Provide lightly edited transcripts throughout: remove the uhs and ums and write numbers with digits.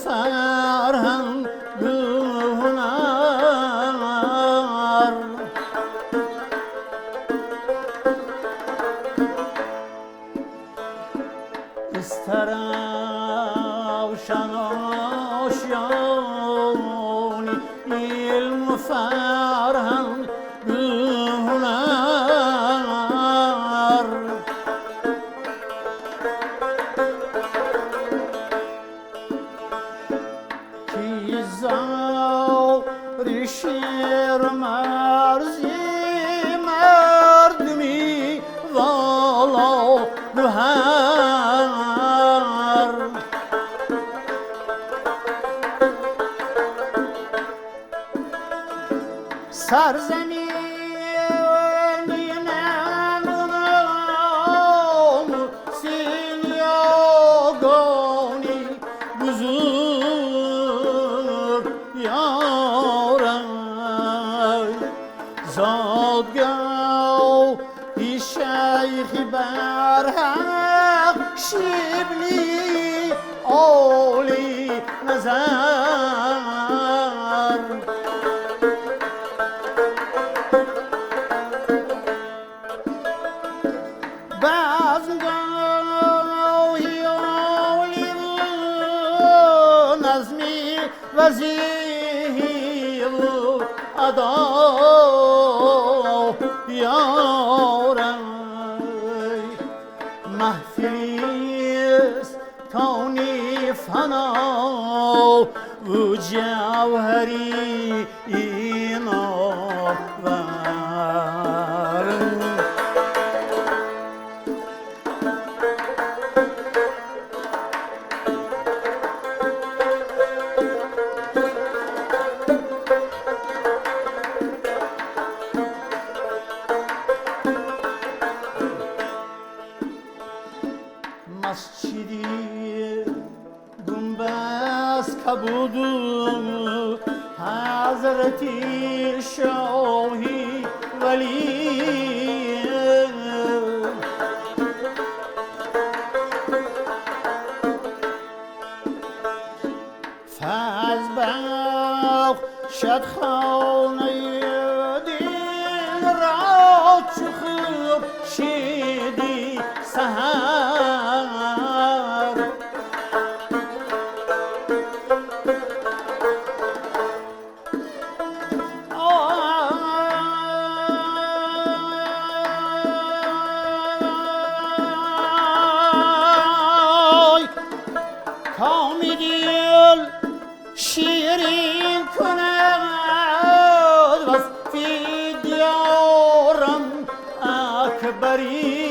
فرهنگ هنر استروشن آشیانی علم و فرهنگ هنر کی زار شیر مرزی مردمی والا گهر سرزمین نام سیلیاگانی بزرگ یارم زادگاه شیخ برحق شبلی عالی نظر بزمگاهی عالی و نظمی وزیهی و ادا یارم محفلیست تانی فنا و جوهری ایناور. مسجدی گنبز کبودو حضرتی شاهی ولی فیض بخشد خانه دل را چو خورشیدی سحر آی کام دل شیرین کند وصفی دیارم اکبری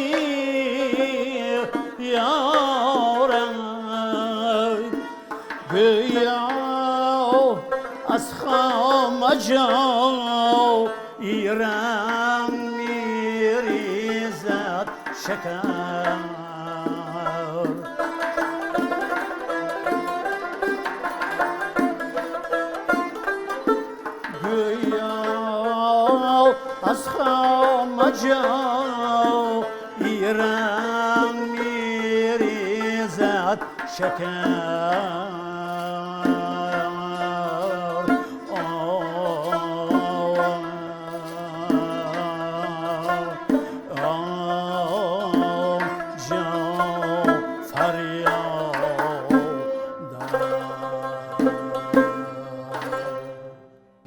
یارم گویا از خام جا ایران میریزد شکر گویا از خام جا ایران میریزد شکر.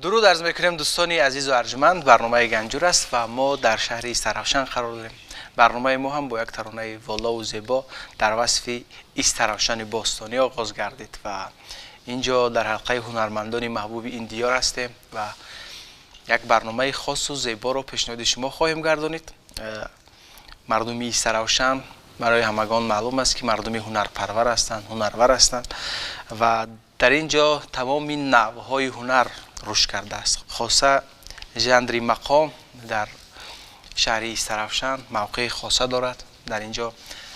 درود عرض میکنیم دوستانی عزیز و ارجمند. برنامه گنجور است و ما در شهر استروشن قرار داریم. برنامه ما هم با یک ترانه والا و زیبا در وصف استروشن باستانی آغاز گردید و اینجا در حلقه هنرمندان محبوب این دیار هستیم و یک برنامه خاص و زیبا را پیشنهاد شما خواهیم گردانید. مردمی استروشن برای همگان معلوم است که مردمی هنرپرور هستند، هنرور هستند و در اینجا تمام این نوع‌های هنر رشد کرده است. خاصه ژانر مقام در شهر استروشن موقع خاصه دارد. در اینجا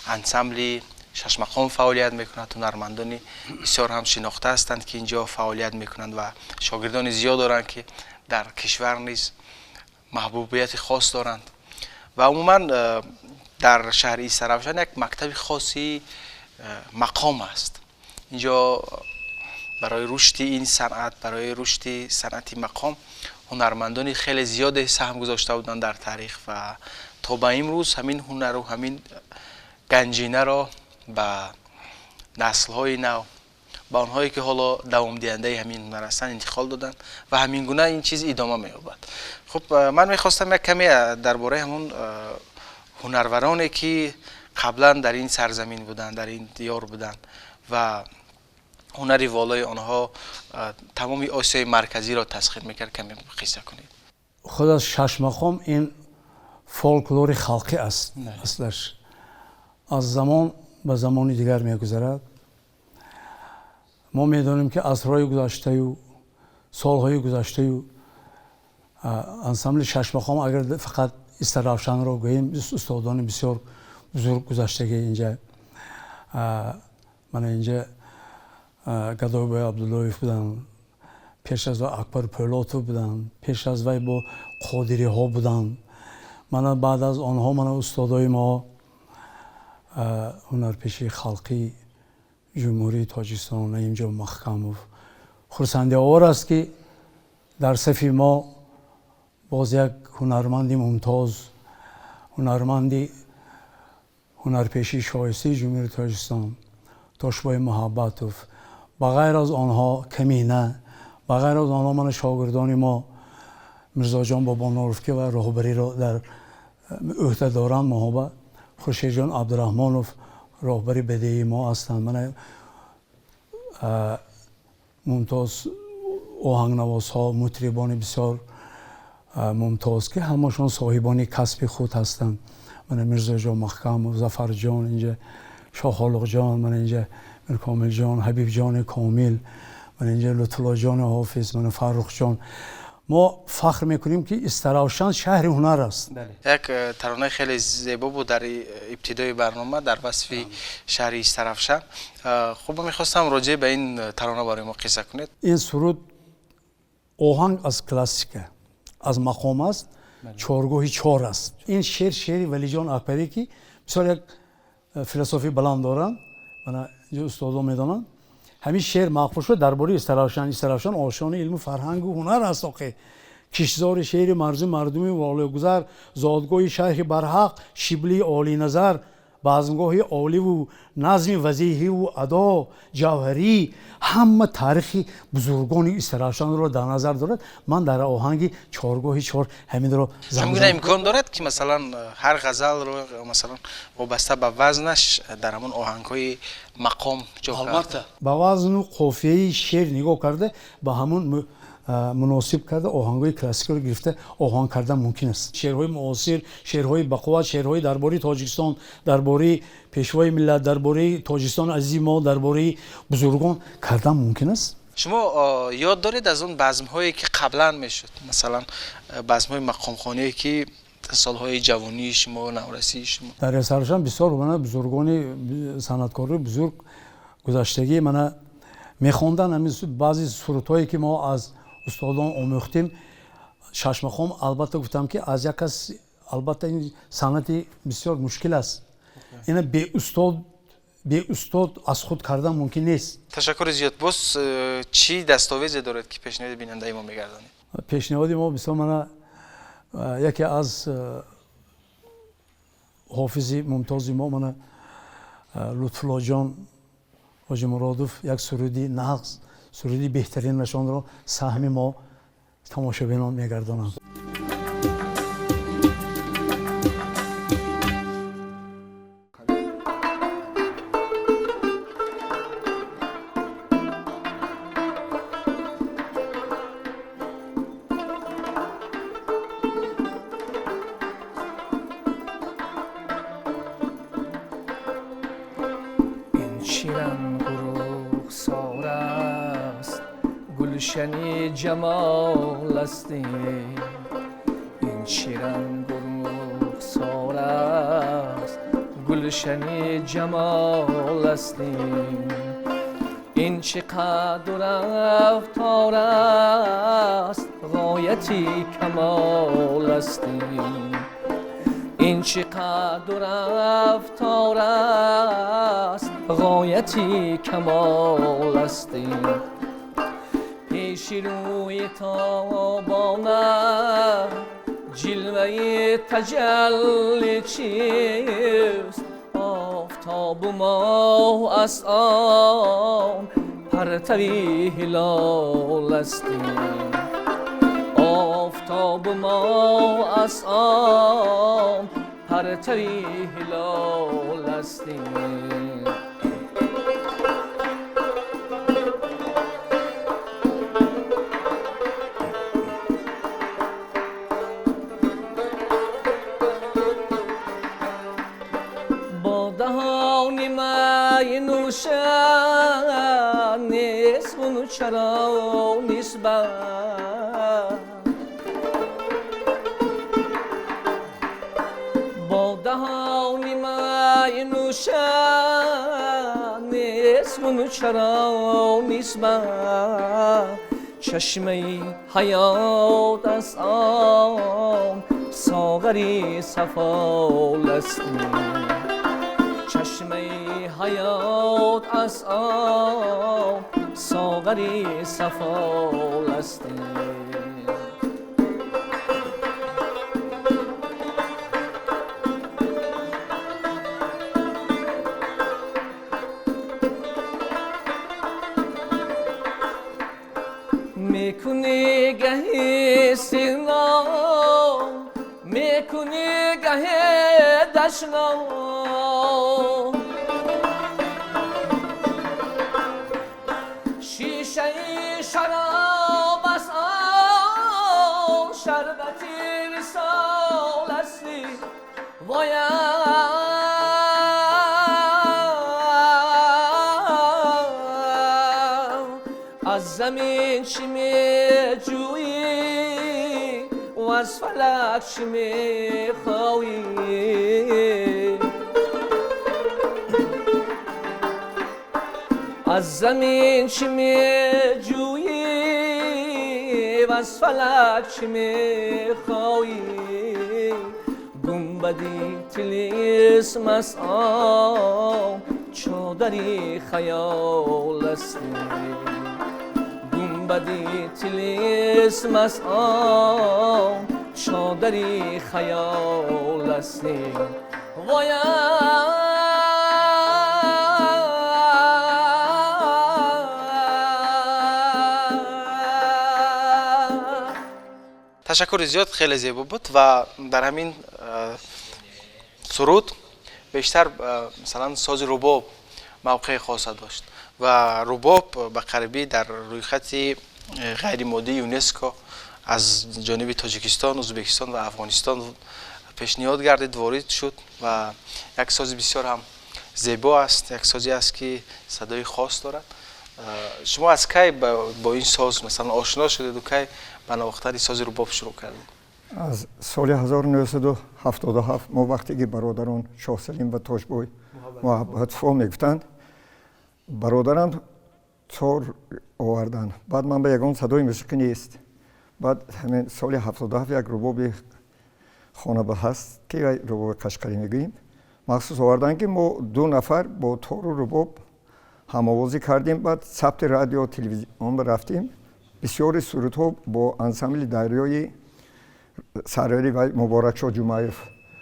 انسامبل شش مقام فعالیت میکند. هنرمندان بسیار هم شناخته هستند که اینجا فعالیت میکنند و شاگردان زیاد دارند که در کشور نیز محبوبیت خاص دارند و عموما در شهر استروشن یک مکتب خاصی مقام است. اینجا Барои рушди ин санъат, барои рушди санъати мақом ҳунармандони хеле зиёде саҳм гузошта буданд дар таърих ва то ба имрӯз ҳамин ҳунару ҳамин ганҷинаро ба наслҳои нав, ба онҳое ки ҳоло давомдиҳандаи ҳамин ҳунар ҳастанд, интиқол доданд ва ҳамин гуна ин чиз идома меёбад. Хуб, ман мехостам як каме дар бораи ҳамон ҳунарвароне ки қаблан дар ин сарзамин буданд, дар ин диёр буданд ва ҳунари волои онҳо тамоми Осиёи Марказиро тасхир мекард, каме қисса кунед. Худ аз шашмақом ин фолклори халқӣ аст. Аслаш аз замон ба замони дигар мегузарад. Мо медонем ки асрҳои гузаштаю солҳои гузаштаю ансамбли шашмақом, агар фақат Истаравшанро гӯем, устодони бисёр бузург гузаштагӣ инҷа, мана инҷа Гадойбой Абдуллоев буданд, пеш аз вай Акбар Пӯлотов буданд, пеш аз вай бо Қодириҳо буданд. Мана баъд аз онҳо мана устодои мо, ҳунарпеши халқӣ Ҷумҳурии Тоҷикистон Наимҷон Маҳкамов. Хурсандиовар аст, ки дар сафи мо боз як ҳунарманди мумтоз, ҳунарманди ҳунарпешии шоистаи Ҷумҳурии Тоҷикистон Тошбой Муҳаббатов. Ба ғайр аз онҳо камина, ба ғайр аз онҳо мана шогирдони мо Мирзоҷон Бобонуров, ки ва роҳбариро дар ӯҳда доранд, моҳоба Хуршедҷон Абдураҳмонов роҳбари бадеии мо ҳастанд. Мана мумтоз оҳангнавозҳо, мутрибони бисёр мумтоз, ки ҳамашон соҳибони касби худ ҳастанд. Мана Мирзоҷон Маҳкамов, Зафарҷон, инҷа Шоҳхолиқҷон, мана инҷа Миркомилҷон, Ҳабибҷони Комил, мана инҷа Лутфуллоҷони Ҳофиз, мана Фаррухҷон. Мо фахр мекунем, ки Истаравшан шаҳри ҳунар аст. Як таронаи хеле зебо буд дар ибтидои барнома дар васфи шаҳри Истаравшан. Хуб, мехостам роҷеъ ба ин тарона барои мо қисса кунед. Ин суруд оҳанг аз классика, аз мақом аст, чоргоҳи чор аст. Ин шеър шеъри Валиҷон Акбарӣ, ки бисёр як философии баланд доранд, мана инҷо устодон медонанд. Ҳамин шеър мақбул шуд дар бораи Истаравшан. Истаравшан ошони илму фарҳангу ҳунар аст. Оқе киштзори шеъри марзу мардуми волигузар, зодгоҳи шайхи барҳақ Шиблии Олиназар, базмгоҳи оливу назми вазиҳиву адо ҷавҳарӣ, ҳама таърихи бузургони Истаравшанро дар назар дорад. Ман дар оҳанги чоргоҳи чор ҳаминро замзама. Имкон дорад, ки масалан ҳар ғазалро масалан вобаста ба вазнаш дар ҳамон оҳангҳои мақом ҷо кард? Албатта. Ба вазну қофияи шеър нигоҳ карда, ба ҳамон муносиб карда оҳангҳои классикиро гирифта оҳанг кардан мумкин аст. Шеърҳои муосир, шеърҳои бақувват, шеърҳои дар бораи Тоҷикистон, дар бораи пешвои миллат, дар бораи Тоҷикистони азизи мо, дар бораи бузургон кардан мумкин аст. Шумо ёд доред аз он базмҳое ки қаблан мешуд, масалан базмҳои мақомхоние ки солҳои ҷавонии шумо, наврасии шумо? Дар Истаравшан бисёр мана бузургони санъаткорони бузург гузаштагӣ мана мехонданд. Ҳамин баъзе сурудҳое ки мо аз устодон омӯхтем, шашмақом, албатта гуфтам, ки аз як кас, албатта ин санъати бисёр мушкил аст, ина беустод аз худ кардан мумкин нест. Ташаккури зиёд. Боз чӣ дастовезе доред, ки пешниҳоди бинандаи мо мегардонед? Пешниҳоди мо бисёр мана яке аз ҳофизи мумтози мо мана Лутфуллоҷон Ҳоҷимуродов як суруди нағз, суруди беҳтаринашонро саҳми мо тамошобинон мегардонанд. گلشنی جمال استی، این چی رنگ و رخسار است، گلشنی جمال استی، این چه قد و رفتار است، غایتی کمال استی، این چه قد و رفتار است، غایتی کمال استی. پیش روی تابانه جلوه تجلی چیست آفتاب و ماه از آن پرتوی هلال است آفتاب و ماه از آن پرتوی هلال است نیست غنو چرا نیست با دهان می نوشن نیست غنو چرا نیست چشمه حیات از آن ساغری صفا است چشمه حیات از آن ساغری صفا است میکنی گهی سینا میکنی گهی دشنا شیشه شراب از آن شربت وصال است وای از زمین چی میجویی و از فلک چی میخوایی از زمین چی میجویی و از فلک چی میخوایی گنبدی طلسم است آن چادری خیال است گنبدی طلسم است آن چادری خیال است وای تشکر زیاد، خیلی زیبا بود و در همین سرود بیشتر مثلا ساز رباب موقع خاص داشت و رباب به قریبی در رویخط غیر مادی یونسکو از جانب تاجیکستان، ازبکستان و افغانستان پیشنهاد گردید، وارد شد و یک ساز بسیار هم زیبا است، یک سازی است که صدای خاص دارد. شما از کی با این ساز مثلا آشنا شدید و کی به نواختن ساز رباب شروع کردید؟ از سال 1977 ما وقتی که برادران شاه سلیم و تاجبوی محبت میگفتند، برادرم تار آوردن، بعد من به یگان صدای موسیقی نیست، بعد همین سال 77 یک رباب خانه به هست که رباب قشقری میگوییم مخصوص آوردن که ما دو نفر با تار و رباب همآوازی کردیم. بعد ثبت رادیو تلویزیون رفتیم، بسیاری سرودها با انسامبل دریای سراری و مبارکشاه جمعیف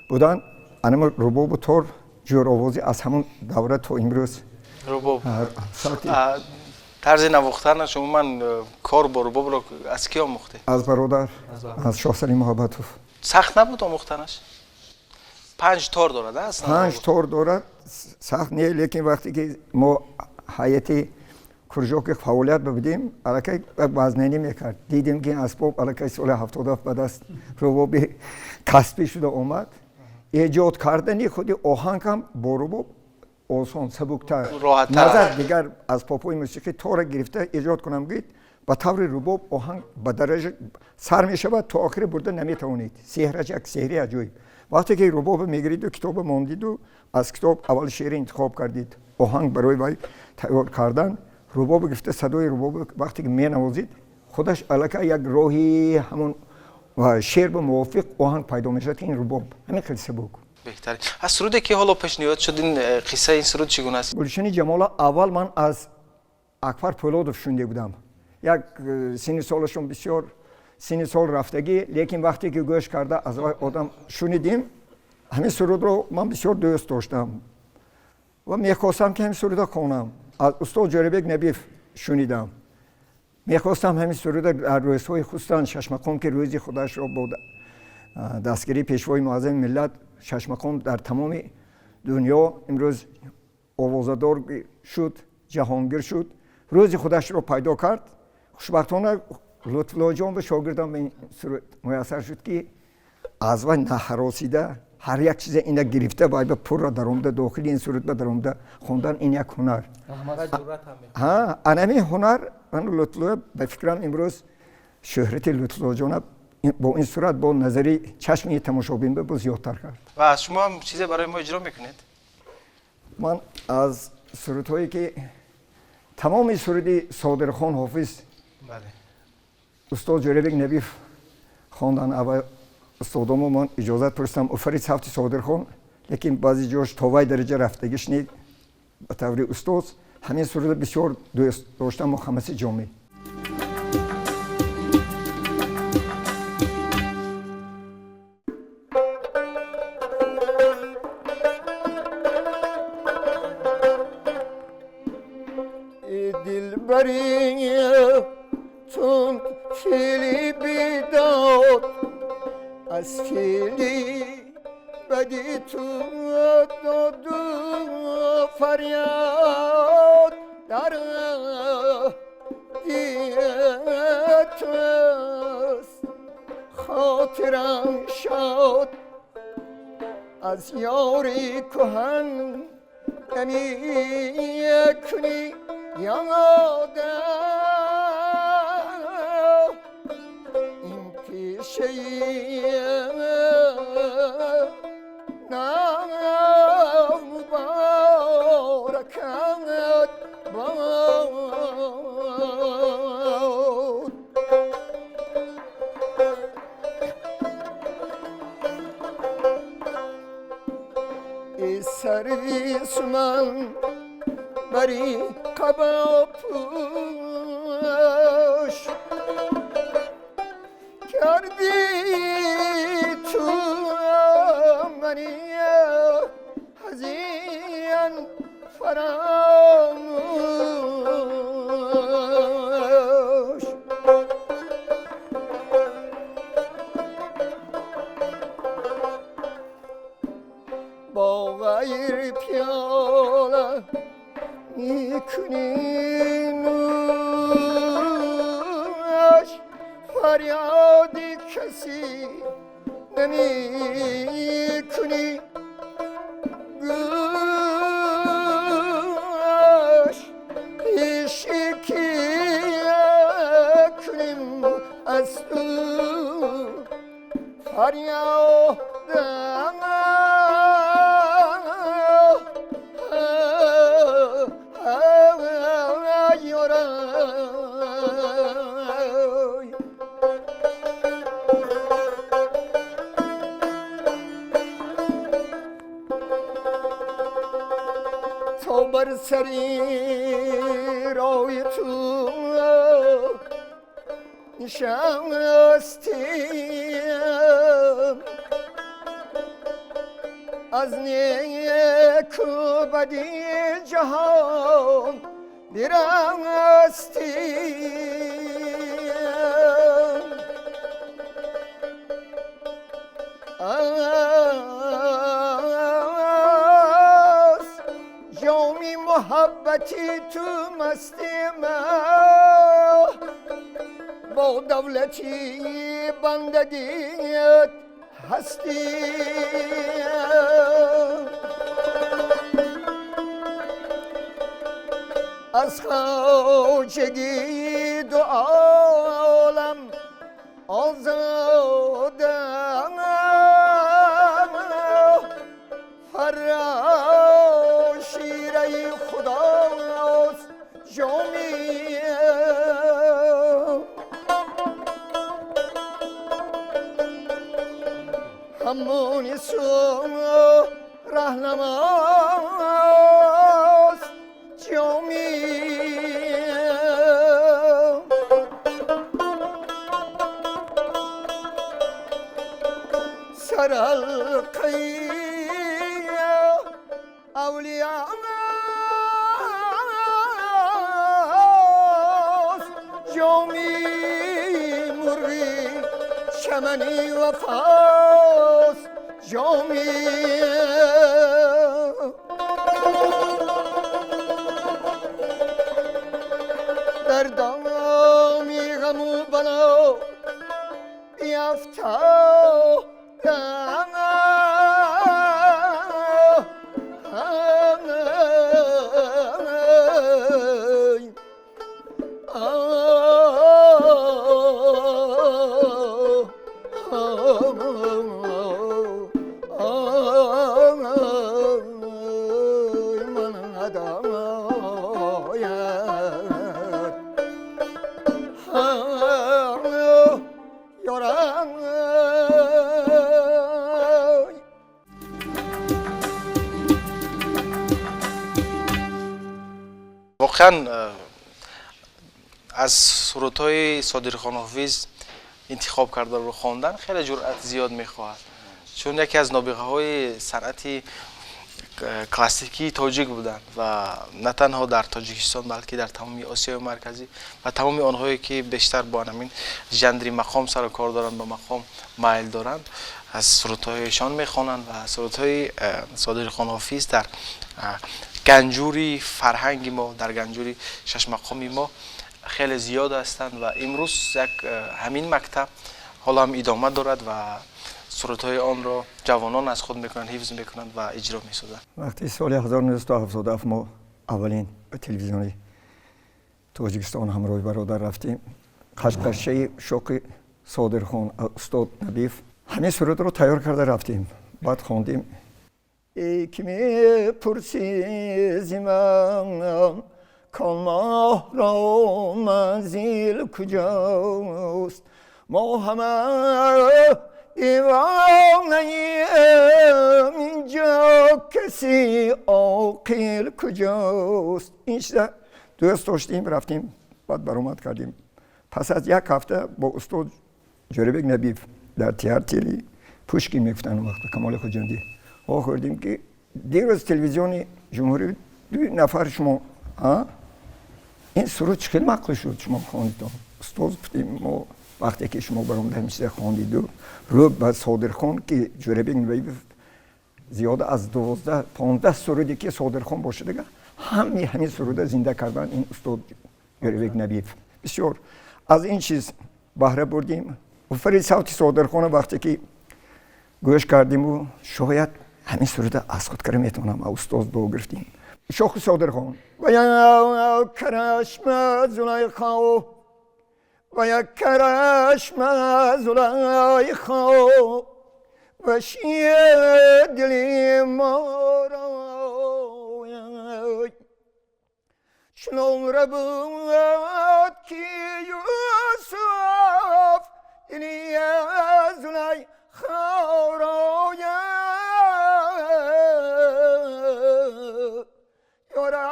بودن. انما رباب و تار جور آوازی از همون دوره تا امروز رباب طرز نواختن شما، من کار با رباب را از کی آموخته؟ از برادر، از شاه سلیم محبتوف. سخت نبود آموختنش؟ 5 تار دارد اصلا؟ 5 تار دارد، سخت نیست، لیکن وقتی که ما هیئت کرژوک فعالیت بودیم الکی وزنی میکرد، دیدیم که اسباب الکی سال 77 به دست رباب کسبی شده آمد. ایجاد کردن خود آهنگ هم با رباب آسان، سبکتر، نظر دیگر اسباب‌های موسیقی تار گرفته ایجاد کنم گید به طور رباب آهنگ به درجه سر میشود تا آخر برده نمیتوانید. سحرش یک سحری عجایب. وقتی که رباب میگیرید و کتاب ماندید و از کتاب اول شعر انتخاب کردید، آهنگ برای وی تیار کردن، رباب گرفته صدای رباب وقتی که مینوازید خودش الکی یک راهی همون شعر به موافق آهنگ پیدا میشد که این رباب همین خیلی سبک. بهترین. از سرودی که حالا پیشنهاد شد، این قصه این سرود چگونه است؟ گلشن جمال اول من از اکبر پولادوف شنیده بودم. Як синни солашон бисёр синни сол рафтагӣ, лекин вақте ки гӯш карда аз одам шунидим, ҳамин сурудро ман бисёр дӯст доштам ва мехостам ки ҳамин сурудро хонам. Аз устод Ҷӯрабек Набиев шунидам. Мехостам ҳамин сурудро дар рӯзҳои хусусан шашмақом, ки рӯзи худашро бо дастгирии Пешвои Муаззами миллат шашмақом дар тамоми дунё имрӯз овозадор шуд, ҷаҳонгир шуд, рӯзи худашро пайдо кард. Хушбахтона Лутфуллоҷон ба шогирдам ин суруд муяссар шуд, ки аз вай наҳаросида ҳар як чизе ина гирифта вай ба пурра даромада дохили ин суруд ба даромада хондан, ин як ҳунар. Анами ҳунар Лутфулло ба фикрам имрӯз шӯҳрати Лутфуллоҷона бо ин сурат бо назари чашми тамошобин бо зиёдтар кард. Ва аз шумо ҳам чизе барои мо иҷро мекунед? Ман аз сурудҳое ки тамоми суруди Содирхон Ҳофиз устод Ҷӯрабек Набиев хондан, аввал устодомо ман иҷозат пурсидам, офарид савти Содирхон, лекин баъзе ҷош то вай дараҷа рафтагиш не ба таври устоз. Ҳамин суруда бисёр дӯст доштам, Мухаммаси Ҷомӣ. Дилбари тун фили бидод, аз фили бади ту доду фарёд дар диятаст. Хотирам шод аз ёри кӯҳан намекунӣ ёда, ин пешаи намуборакат бод. Эй сарви суман бари қабопӯш кардӣ ту мани ҳазин фаромӯш. Бо ғайр пиёла мекунӣ нӯш, фарёди каси намекунӣ гӯш. Пеши ки кунем аз ту фарёд? То бар сари рои ту нишастем, аз неку бади ҷаҳон бирастем. Аз ҷоми муҳаббати ту мастим, бо давлати бандагият ҳастем. Аз хоҷагии ду олам озодам, фарошираи худост ҷомиам. Ҳамони су раҳнамост ҷомиам. Саралқаи авлиё ҷоми мурғи чамани вафост ҷоми дар доми ғаму бало биафтодам. Воқеан аз сурудҳои Содирхон Ҳофиз интихоб кардаро хондан хеле ҷуръат зиёд мехоҳад, чун яке аз нобиғаҳои санъати классикии тоҷик буданд ва на танҳо дар Тоҷикистон, балки дар тамоми Осиёи Марказӣ ва тамоми онҳое ки бештар бо ҳамин жанри мақом сару кор доранд, ба мақом майл доранд, аз сурудҳояшон мехонанд ва сурудҳои Содирхон Ҳофиз дар ганҷури фарҳанги мо, дар ганҷури шашмақоми мо хеле зиёд ҳастанд ва имрӯз як ҳамин мактаб ҳоло ҳам идома дорад ва сурудҳои онро ҷавонон аз худ мекунанд, ҳифз мекунанд ва иҷро месозанд. Вақти соли 1977 мо аввалин ба телевизиони Тоҷикистон ҳамроҳи бародар рафтем. Қашқашаи шоқи Содирхон устод Набиев ҳамин сурудро тайёр карда рафтем. Баъд хондем. Эй ки мепурсӣ зи ман, кон моҳро манзил куҷост? Мо ҳама девонаем, инҷо каси оқил куҷост? Ин чиза дӯст доштем, рафтем, баъд баромад кардем. Пас аз як ҳафта бо устод Ҷӯрабек Набиев дар театри Пушкин мегуфтанд он вақт Камоли Хуҷандӣ вохӯрдем, ки дирӯз телевизиони ҷумҳурӣ ду нафар шумо ин суруд чӣ хел маъқул шуд шумо хондитон? Устод, гуфтем, мо вақте ки шумо баромада ҳамин чиза хондиду рӯ ба Содирхон, ки Ҷӯрабек Набиев зиёда аз 12-15 суруде ки Содирхон бошадага, ҳами ҳамин суруда зинда кардан ин устод Ҷӯрабек Набиев. Бисёр аз ин чиз баҳра бурдем. Фари савти Содирхона вақте ки гӯш кардиму, шояд ҳамин суруда аз худ кара метавонам, устод дуо гирифтем. Шохи Содирхон ва як карашма Зулайхо, ва як карашма Зулайхо, ва шир дили моро чунон рабуд, ки Юсуф дили Зулайхоро ёра.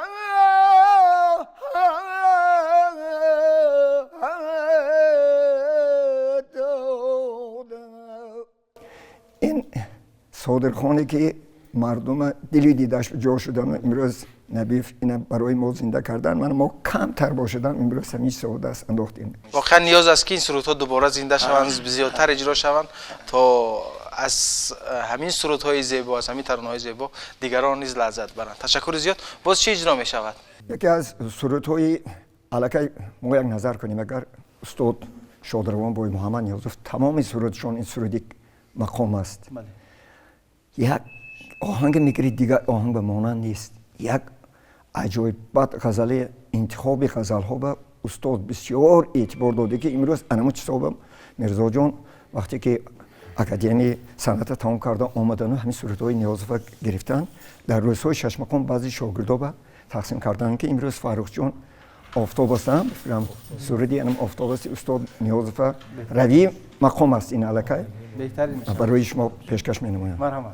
Ин Содирхоне ки мардума дили дидаш ҷо шудан, имрӯз Набиев ина барои мо зинда кардан, ман мо камтар бошадан имрӯз ҳамин чизо даст андохтем. Воқеан ниёз аст, ки ин сурудҳо дубора зинда шаванд, зиёдтар иҷро шаванд, то аз ҳамин сурудҳои зебо, аз ҳамин таронаҳои зебо дигарон низ лаззат баранд. Ташаккури зиёд. Боз чӣ иҷро мешавад? Яке аз сурудҳои аллакай мо як назар кунем, агар устод Шодравон Бой Муҳаммад Ниёзов тамоми сурудшон ин суруди мақом аст. Як оҳанг мегирид, дигар оҳанг ба монанд нест. Як аҷоиб ғазали, интихоби ғазалҳо ба устод бисёр эътибор дода, ки имрӯз анамо чизҳо Мирзоҷон вақте ки академияи санъата тамом карда омадану ҳамин сурудҳои Ниёзова гирифтан, дар рӯзҳои шашмақом баъзе шогирдо ба тақсим карданд, ки имрӯз Фаррухҷон офтоб астам, суруди анам офтоб аст, устод Ниёзова равии мақом аст, ин аллакай барои шумо пешкаш менамоям. Марҳамат.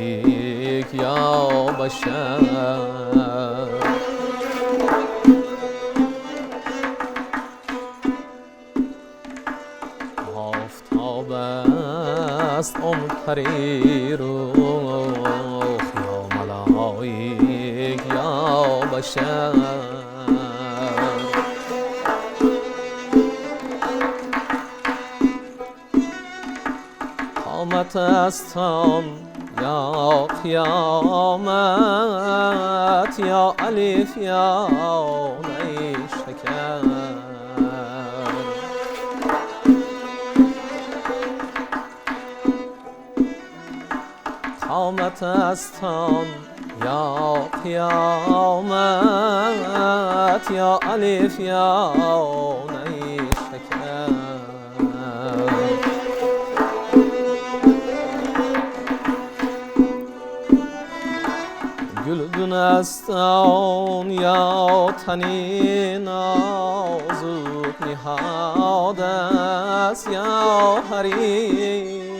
ملائک یا بشر. آفتاب است آن پری رخ یا ملائک یا بشر. قامت است آن یا قیامت یا الف یا نیشکر. قامت است آن یا قیامت یا الف یا نیشکر. گلگون است آن یا تنی نازک نهاد است یا حریر.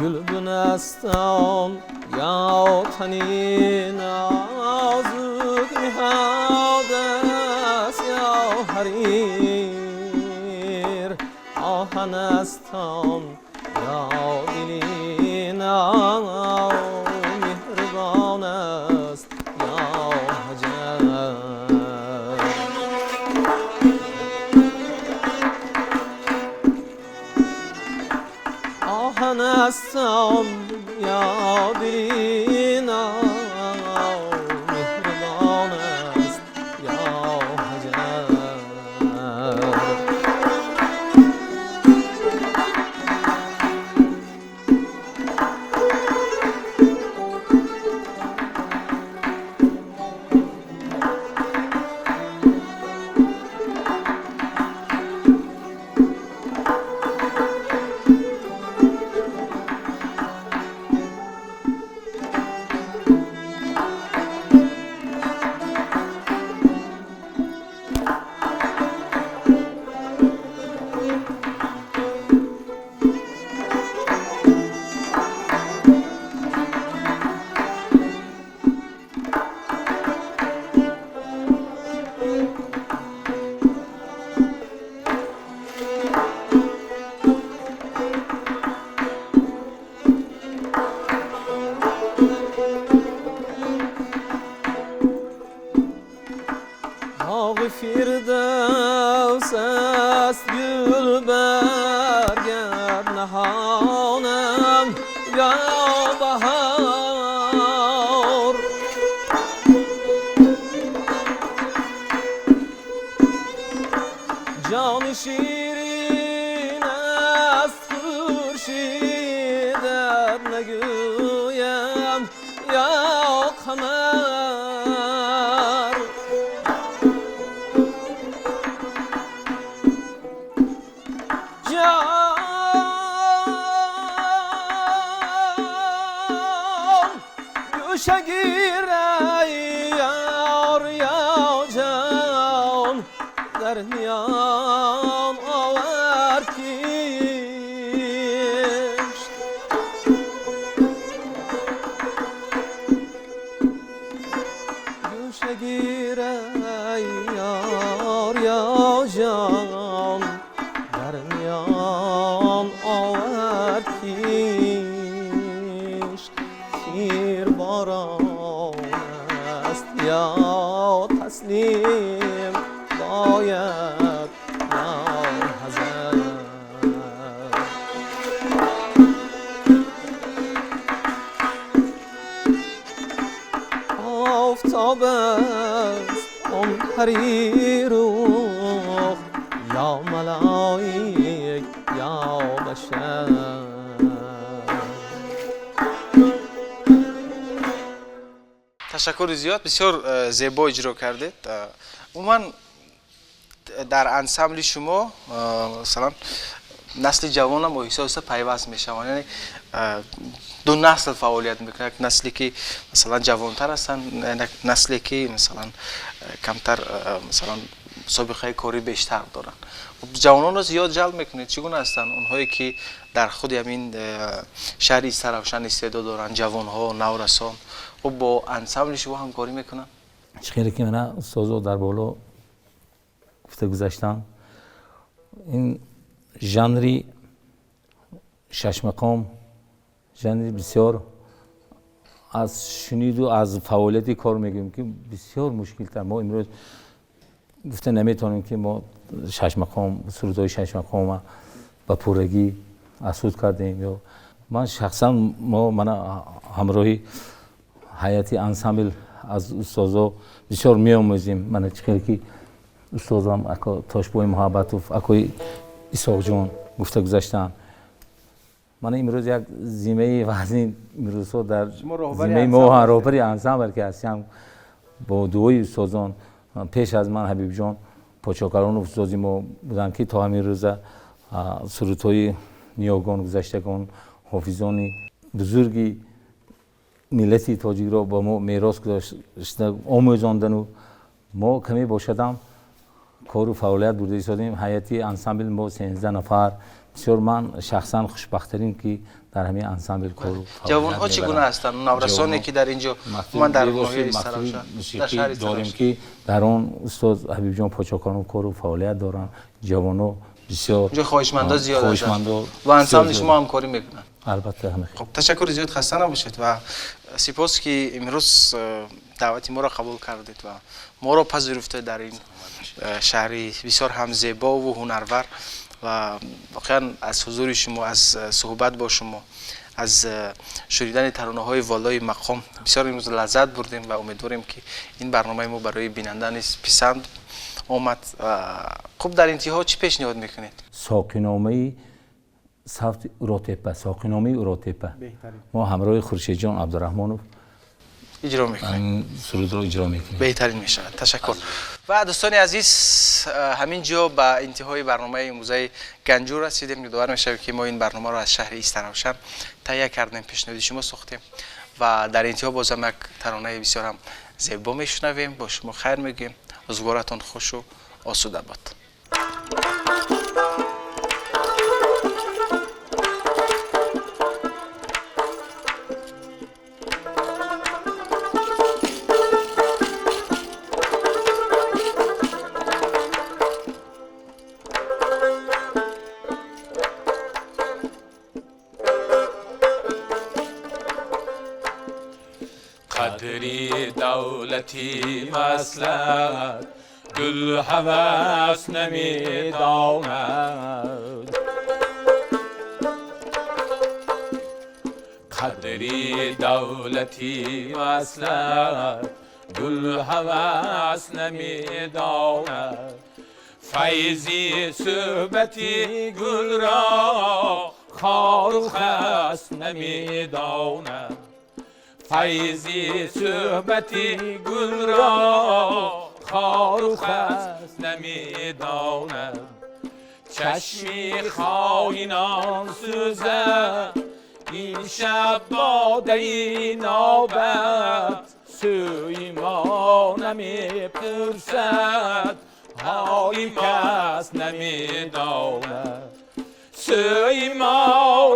گلگون است آن یا تنی نازک نهاد است یا حریر. آهن است آن یا دلی مهربان است یا حجر. آهن است آن یا دلی مهربان است یا حجر. باغ فردوس است گل برگرد نهانم یا بهار. جان شیرین است خورشیدت نگویم یا قمر. جان گوشه گیر ای یار یا جان در میان آورد کیش. گوشه گیر ای یار یا جان در میان آورد کیش. تیر باران است یا تسلیم باید یا حذر. آفتاب است آن پری رخ یا ملائک یا بشر. Ташаккури зиёд, бисёр зебо иҷро кардед. Умуман дар ансамбли шумо масалан насли ҷавонам оҳиста оҳиста пайваст мешаванд, яъне ду насл фаъолият мекунад, як насле ки масалан ҷавонтар ҳастанд, як насле ки масалан камтар масалан собиқаи корӣ бештар доранд. Ҷавононро зиёд ҷалб мекунед? Чӣ гуна ҳастанд онҳое ки дар худи ҳамин шаҳри Истаравшан истеъдод доранд, ҷавонҳо, наврасон, хуб бо ансамбли шумо ҳамкорӣ мекунанд? Чӣ хеле ки мана устозо дар боло гуфта гузаштанд, ин жанри шашмақом жанри бисёр аз шуниду аз фаъолияти кор мегӯем ки бисёр мушкилтар. Мо имрӯз гуфта наметавонем ки мо шашмақом, сурудҳои шашмақома ба пуррагӣ аз худ кардем. Ё ман шахсан мо мана ҳамроҳи ҳайати ансамбл аз устозо бисёр меомӯзем. Мана чӣ хеле ки устозам ако Тошбои Муҳаббатов, акои Исоқҷон гуфта гузаштанд. Мана имрӯз як зимаи вазнин имрӯзҳо дар зимаи мо роҳбари ансамбл ки ҳастем, бо дуои устозон пеш аз ман Ҳабибҷон Почокаронов устози мо буданд ки то ҳамин рӯза сурудҳои ниёгон, гузаштагон, ҳофизони бузурги миллати тоҷикро ба мо мерос гузошта омӯзондану мо каме бошадам кору фаъолият бурда истодем. Ҳайати ансамбл мо 13 нафар. Бисёр ман шахсан хушбахттарин ки дар ҳамин ансамбл кору ҷавонҳо чӣ гуна ҳастанд? Наврасоне ки дар инҷо ман дар ноҳияи Истаравшан дар шаҳри дорем ки дар он устод Ҳабибҷон Почокаронов кору фаъолият доранд. Ҷавонҳо бисёр инҷо хоҳишмандо зиёд ҳастанд ва ансамбли шумо ҳамкорӣ мекунанд. Албатта, ҳама. Хуб, ташаккури зиёд, хаста набошед ва сипос ки имрӯз даъвати моро қабул кардед ва моро пазируфтед дар ин шаҳри бисёр ҳам зебову ҳунарвар ва воқеан аз ҳузури шумо, аз суҳбат бо шумо, аз шунидани таронаҳои волои мақом бисёр имрӯз лаззат бурдем ва умедворем ки ин барномаи мо барои бинанда низ писанд омад. Хуб, дар интиҳо чӣ пешниҳод мекунед? Соқиномаи савти Уротепа, соқиномаи Уротепа мо ҳамроҳи Хуршедҷон Абдураҳмонов иҷро мекунем, сурудро иҷро мекунем. Беҳтарин мешавад. Ташаккур. Ва дӯстони азиз, ҳамин ҷо ба интиҳои барномаи имрӯзаи Ганҷур расидем. Ёдовар мешавем ки мо ин барномаро аз шаҳри Истаравшан таҳия кардем, пешниҳоди шумо сохтем ва дар интиҳо бозам як таронаи бисёрам зебо мешунавем. Бо шумо хайр мегӯем. Рӯзгоратон хушу осуда бод. قدری دولتی مسلک گل هوس نمیداند، قدری دولتی مسلک گل هوس نمیداند، فیضی صحبتی گل را خار و خس نمیداند، فیضی صحبتی گل را خار و خس نمیداند، چشمی خائنان سوزد این شب باده نابت، سوی ما نمیپرسد حال کس نمیداند، سوی ما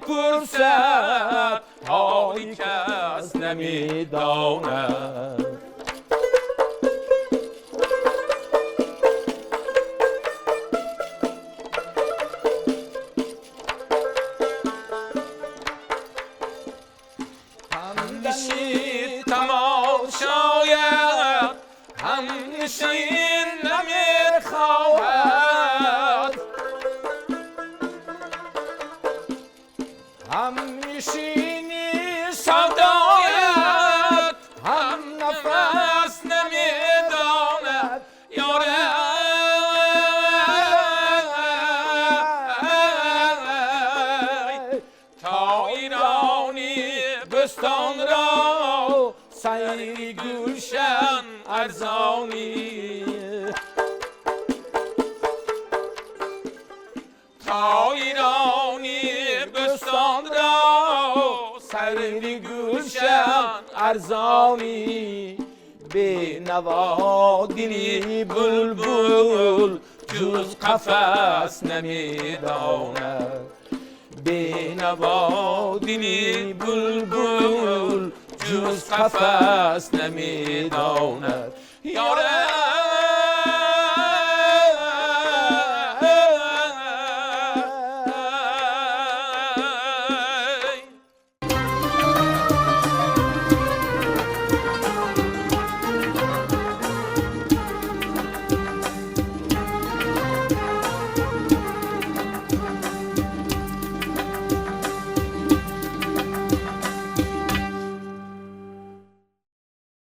نمیپرسد حال کس نمیداند. همنشین تماشاید همنشین نمیخواهد، همنشینی سودایت هم نفس نمیداند، یاره تا ایرانی بستان را سیر گلشن ارزانی، تا ایرانی بستان را سر گلشن ارزانی، Бенаво дили булбул ҷуз қафас намедонад. Бенаво дили булбул ҷуз қафас намедонад. Ёраб.